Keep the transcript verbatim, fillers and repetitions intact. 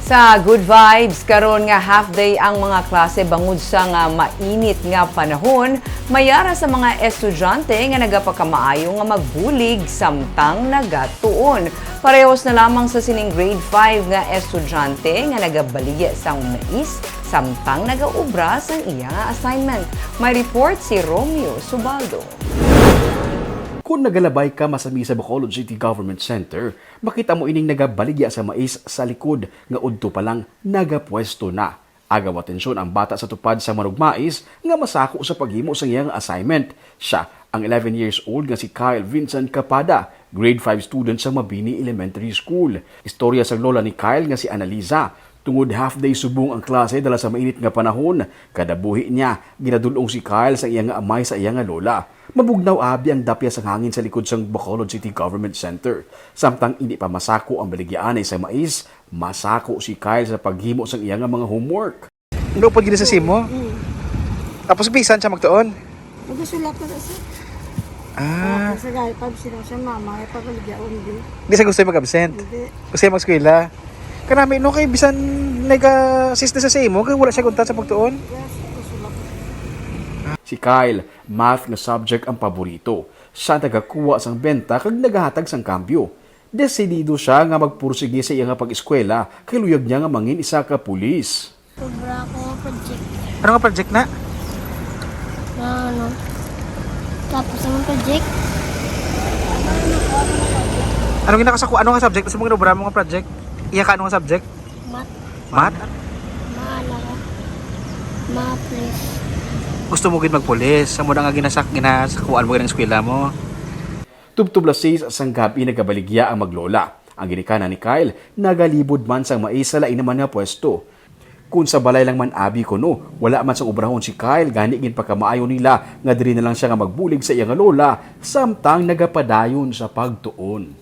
Sa Good Vibes, karon nga half day ang mga klase bangod sa nga mainit nga panahon, may ara sa mga estudyante nga nagapakamaayo nga magbulig samtang nagatuon. Parehos na lamang sa sining grade five nga estudyante nga nagabaligya sang mais samtang nagaobra sang iya nga assignment. May report si Romeo Subaldo. Kung nagalabay ka masami sa Bacolod City Government Center, makita mo ining nagabaligya sa mais sa likod nga udto pa lang nagapwesto na. Agaw atensyon ang bata sa tupad sa manugmais nga masako sa paghimo sang iyang assignment. Siya ang eleven years old nga si Kyle Vincent Capada, grade five student sa Mabini Elementary School. Istorya sang lola ni Kyle nga si Annaliza, tungod half day subong ang klase dala sa mainit nga panahon, kada buhi niya ginadul-ong si Kyle sa iya nga amay sa iya nga lola. Mabugnaw abi ang dapya sang hangin sa likod sang Bacolod City Government Center. Samtang indi pa masako ang baligyaanay sa mais, masako si Kyle sa paghimo sang iya nga mga homework. Ano pa gid sa simo? Mm. Tapos bisan siya magtuon. Nagasulat ko sa sa. Ah, Sa gaypab sila siya mama ay pagaligyaon di. Di sa gusto mag-absent. Hindi. Gusto mag-eskwela. Kanami no kay bisan nag-assist na sa imo kay wala siya kunta sa pagtuon. Yes, nagasulat ko. Si Kyle, math nga subject ang paborito. Siya ang nagakuha sang benta kag nagahatag sang kambyo. Desidido siya nga magpursige sa iya nga pag-eskwela kay luyag niya nga mangin isa ka pulis. Sobra ako nga project Ano nga project na? na ano. Tapos ang project, Ano nga nakasaku ano nga subject? Gusto mo ginobra mo nga project? Iya ka ano nga subject? math, Math? maala ka. Ma, please. Gusto mo gid magpulis? Amo na nga ginasak ginasakuan mo gid ang eskwela mo. Tubtob las seis sang gabi nagabaligya ang maglola. Ang ginikanan ni Kyle nagalibod man sang mais sa lain naman nga pwesto. Kung sa balay lang man abi kuno, wala man sang obrahon si Kyle, gani ginpakamaayo nila nga diri na lang siya nga magbulig sa iya nga lola samtang nagapadayon sa pagtuon.